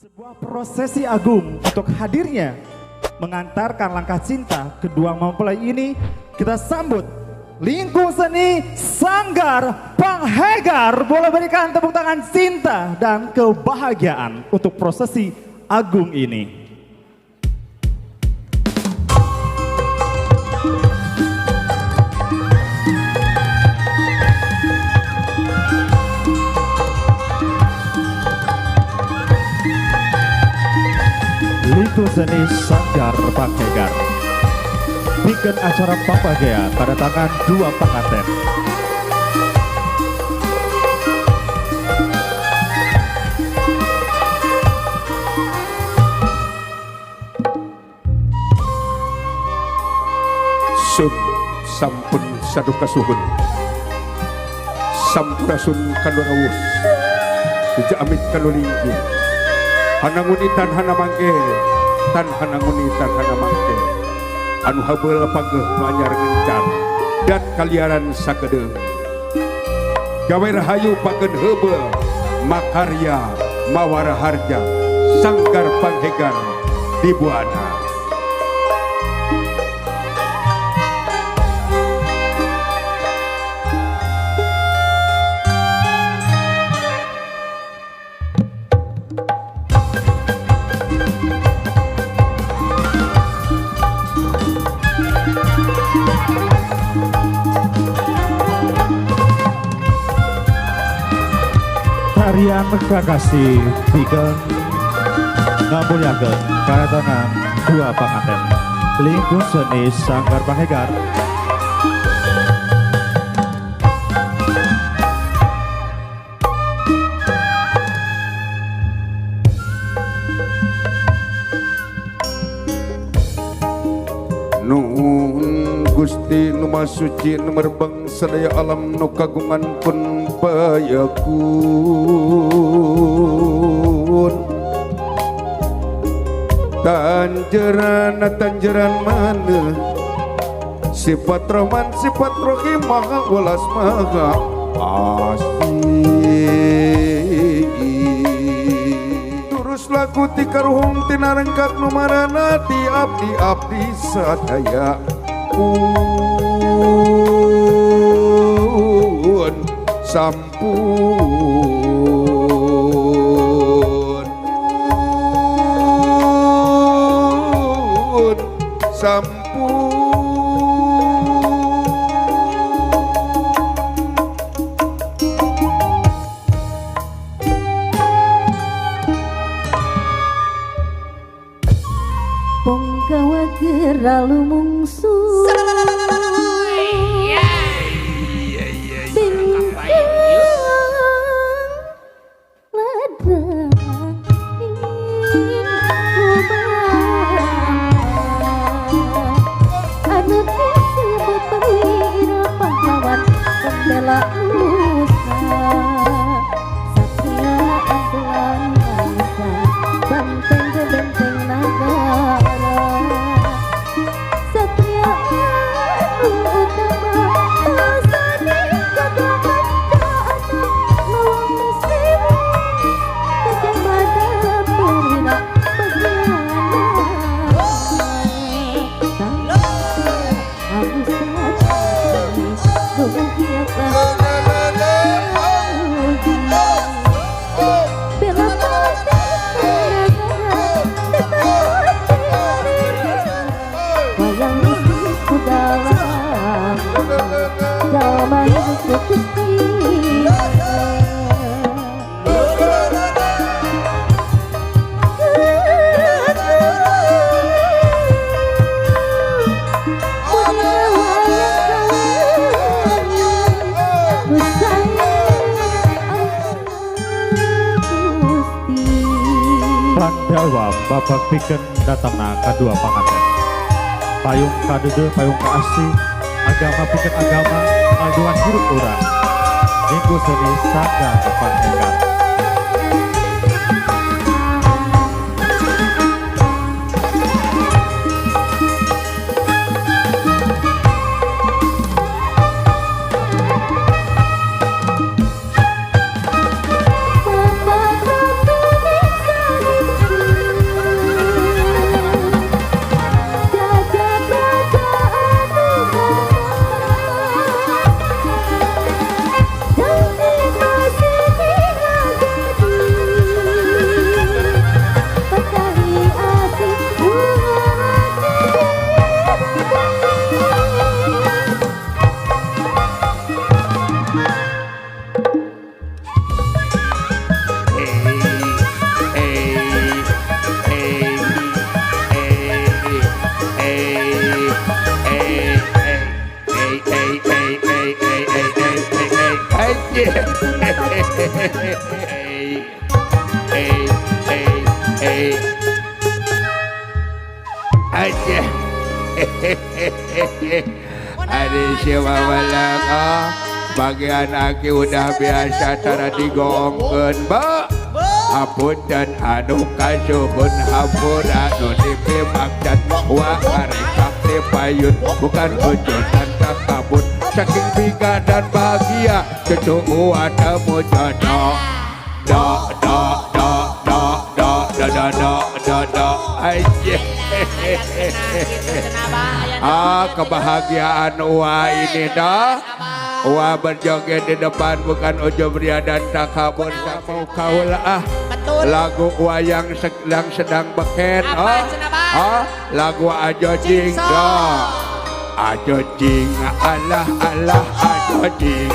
Sebuah prosesi agung untuk hadirnya mengantarkan langkah cinta kedua mempelai ini, kita sambut Lingkung Seni Sanggar Panghegar. Boleh berikan tepuk tangan cinta dan kebahagiaan untuk prosesi agung ini. Lingkung Seni Sanggar Panghegar bikin acara Papagea pada tangan dua pengantin. Sun sampun saduka suhun, sampurasun kanurawus, amit kanulinggih, hananguni tan hana mangke, tan hananguni tan hana mangke, anu habeul pageuh nu anyar ngencar dat kaliaran sakedeung, gawe rahayu pageun heubeul makarya mawara harja Sanggar Panghegar di Buana. Tarian Kakasih bikin ngamulyakaken karatangan dua panganten. Lingkung Seni Sanggar Panghegar. Nuhun Gusti nu Maha Suci nu merbeng sadaya alam nu kagungan pun payakun, tanjeran tanjeran mana sifat Rahman sifat Rahim maha welas maha asih, terus laku ti karuhung tina rengkak nu marana ti abdi abdi sadaya pun sampun sampun. Ponggawa geura lumungsu bingkang ladang ing lumampa, anu disebut perwira pahlawan pembela nusa, satria andalan bangsa, banteng benteng negara, satria anu utama pasani kagelapan dana lawang sewu Gajah Mada perwira bagiana Agus Bela wayang ku dalam jalma Gusti. Pandawa babak bikin datangna kadua panganten. Payung kadede, payung kaasih, agama bikin agama, aduan hirup urang. Lingkung Seni Sanggar Panghegar. Bapak Ratu. Aja. Eh eh eh. Aja. Ada siapa malang ah. Bagian aki udah biasa tara digoongkeun ba. Hapunten anu kasuhun hampura nu dipimaksad wa karekap ti payun bukan ujutan takabur saking bingah dan bahagia cucu uwa temu jodoh do do do do do do do do do do aja. Ah, kebahagiaan uwa ini dah. Uwa berjoget di depan bukan ujub ria dan takabur mau kaul ah. Betul. Lagu uwa yang sedang beken. Apa, Oh, cenah, Bang? oh, lagu ajo jing Jingso. do. Ajo jing alah alah ajo jing.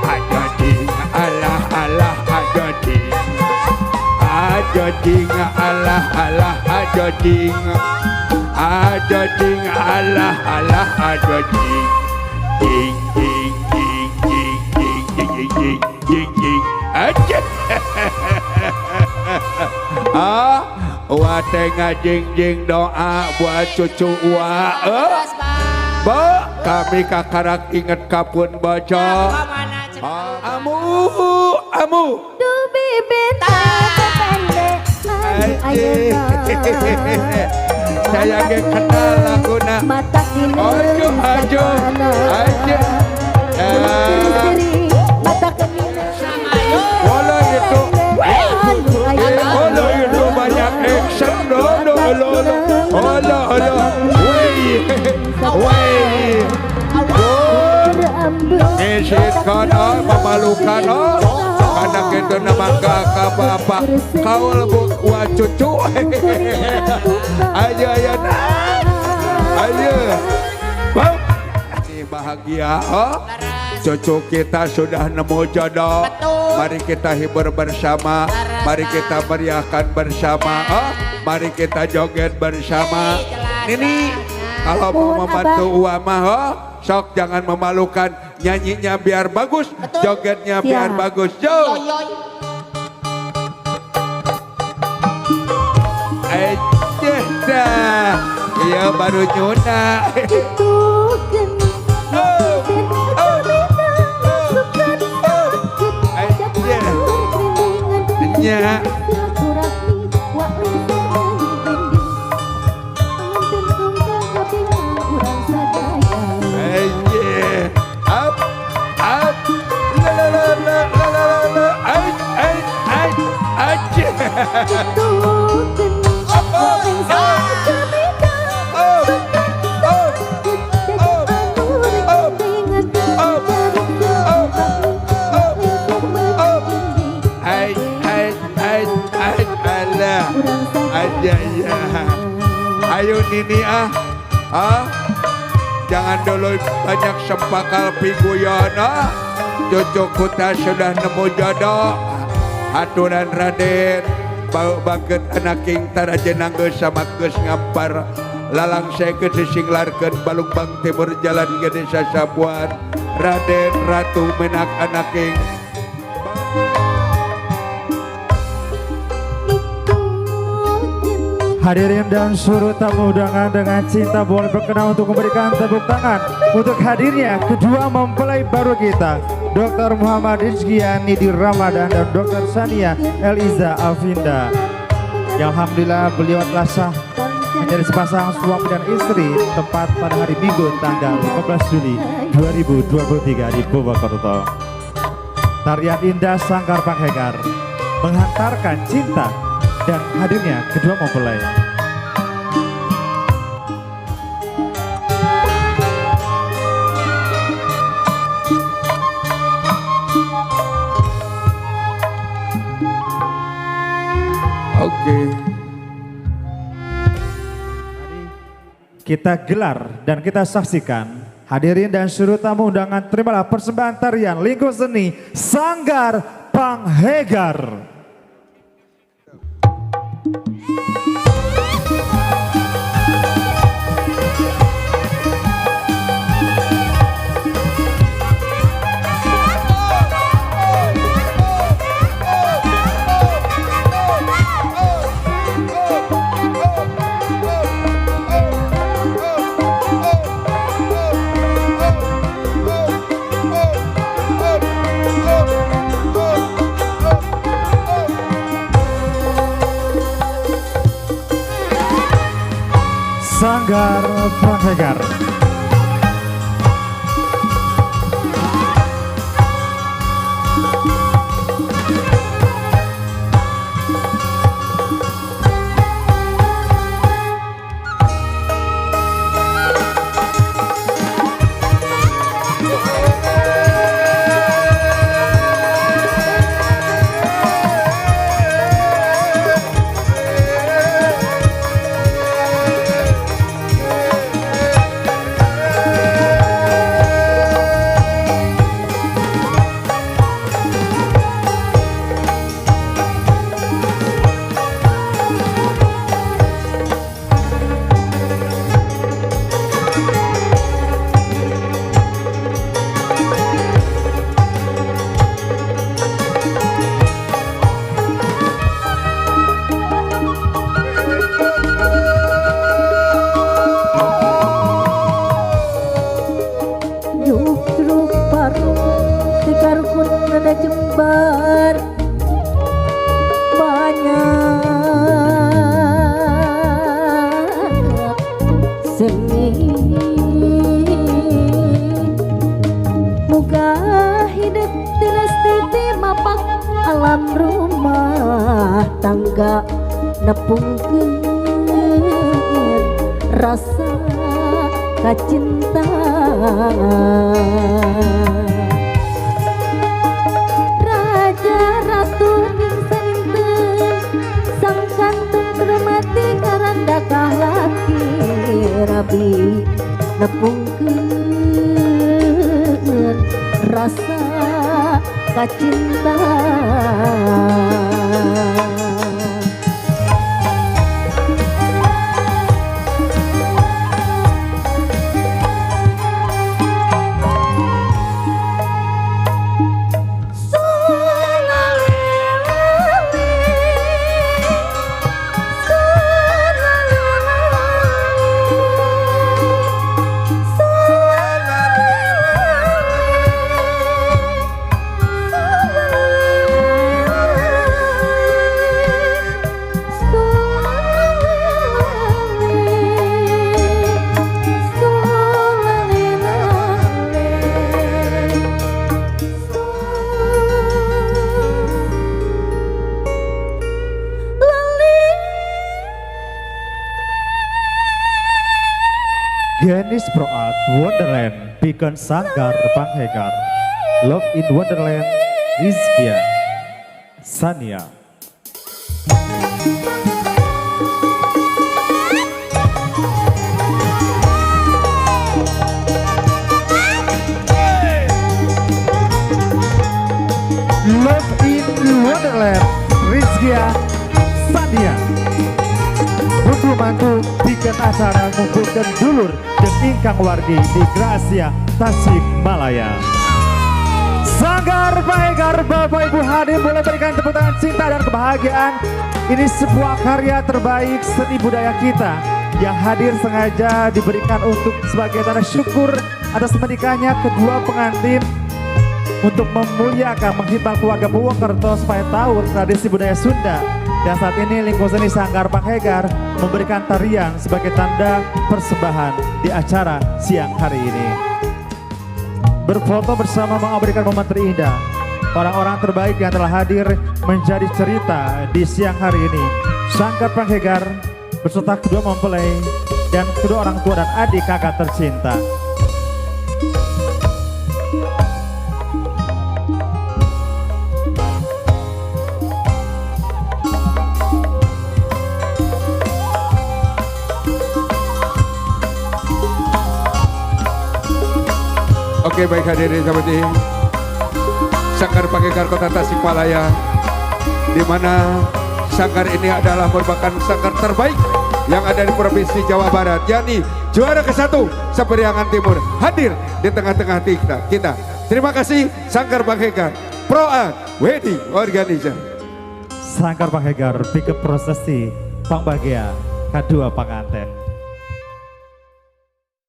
Ajo jing alah alah ajo jing. Ajo jing alah alah ajo jing. Ajo jing alah alah ajo jing. Jing jing jing jing jing jing jing jing jing jing. Aja. Ah, wa teh ngajing-jing doa buat cucu wa. Eh. Terus, Bang. Ba, kami kakarak inget kapun baca. Kamana cenah? Ah, amu, amu. Du bibit pendek anu ayeuna. Saya ge kenal laguna. Mata kini Ajo, ajo, ajo. Eh, mata kemina. Wala itu. Anu ayeuna. Olo itu banyak action. Olo, olo, olo, olo, olo. Wih, wih. Oh, ngisit kono, memalukan oh. Karena itu nama kakak bapak. Kaul bu wa cucu. Ayo, ayo, nah. Ayo. Bang. Ini bahagia oh. Cucu kita sudah nemu jodoh. Betul. Mari kita hibur bersama. Leres, Mari kita meriahkan bersama. Oh, mari kita joget bersama. Hei, jelas, Ini jelas. kalau mau Mohon, membantu Abah. Uwa mah, oh, sok jangan memalukan. Nyanyinya biar bagus, Betul. jogetnya biar Siap. bagus. Yo. Yoy, yoy. Eh, dah. Iya baru nyuna. Itu geni Oh, oh, oh, Nya. Eh, up, up, la la la la la la la la, ay, ay, ay, ay. Up, up, up, up, up, up, up, up, up, up. Ay, ay, ay, ay, alah. Aja ya. Ayo Nini ah. Ah. Jangan dulu banyak sempakal piguyon ah. Cucu kita sudah nemu jodoh. Aturan Raden bau bangket anaking tarajenang geus sama geus ngampar lalang seke disinglarkeun Balugbang Timur jalan gede sasapuan Raden Ratu Menak anaking. Hadirin dan seluruh tamu undangan dengan cinta boleh berkenan untuk memberikan tepuk tangan untuk hadirnya kedua mempelai baru kita, Dr. Muhammad Rizkian Nidi Ramadan dan Dr. Sania Eliza Alvinda. Ya, alhamdulillah beliau telah sah menjadi sepasang suami dan istri tepat pada hari Minggu tanggal 15 Juli 2023 di Purwokerto. Tarian indah Sanggar Panghegar menghantarkan cinta dan hadirnya kedua mempelai. Oke. Kita gelar dan kita saksikan. Hadirin dan seluruh tamu undangan, terimalah persembahan tarian Lingkup Seni Sanggar Panghegar. Sanggar Panghegar. Jembar banyak seni, muga hidup dinasti mapak alam rumah tangga nepungkeun rasa kacinta. Ratu ning saninten sang kantung termati karanda kahlaki rabi nepungkeun rasa kacinta. Genis Pro Art Wonderland Beacon Sanggar Panghegar. Love in Wonderland Rizkia Sania. Love in Wonderland Rizkia Sania. Buku mantu bikin acara ngumpulkan dulur dan ingkang wargi di Gracia Tasikmalaya. Sanggar Panghegar, Bapak Ibu hadir boleh berikan tepuk tangan cinta dan kebahagiaan. Ini sebuah karya terbaik seni budaya kita yang hadir sengaja diberikan untuk sebagai tanda syukur atas menikahnya kedua pengantin untuk memuliakan, menghimbau keluarga Purwokerto supaya tahu tradisi budaya Sunda. Dan saat ini Lingkung Seni Sanggar Panghegar memberikan tarian sebagai tanda persembahan di acara siang hari ini. Berfoto bersama memberikan momen terindah. Orang-orang terbaik yang telah hadir menjadi cerita di siang hari ini. Sanggar Panghegar beserta kedua mempelai dan kedua orang tua dan adik kakak tercinta. Oke, baik hadirin seperti Sanggar Panghegar Kota Tasikmalaya, di mana sanggar ini adalah merupakan sanggar terbaik yang ada di Provinsi Jawa Barat, yakni juara ke-1 Seperiangan Timur hadir di tengah-tengah kita. Terima kasih Sanggar Panghegar Pro Art Wedding Organizer. Sanggar Panghegar bikin prosesi pangbagia kedua panganten.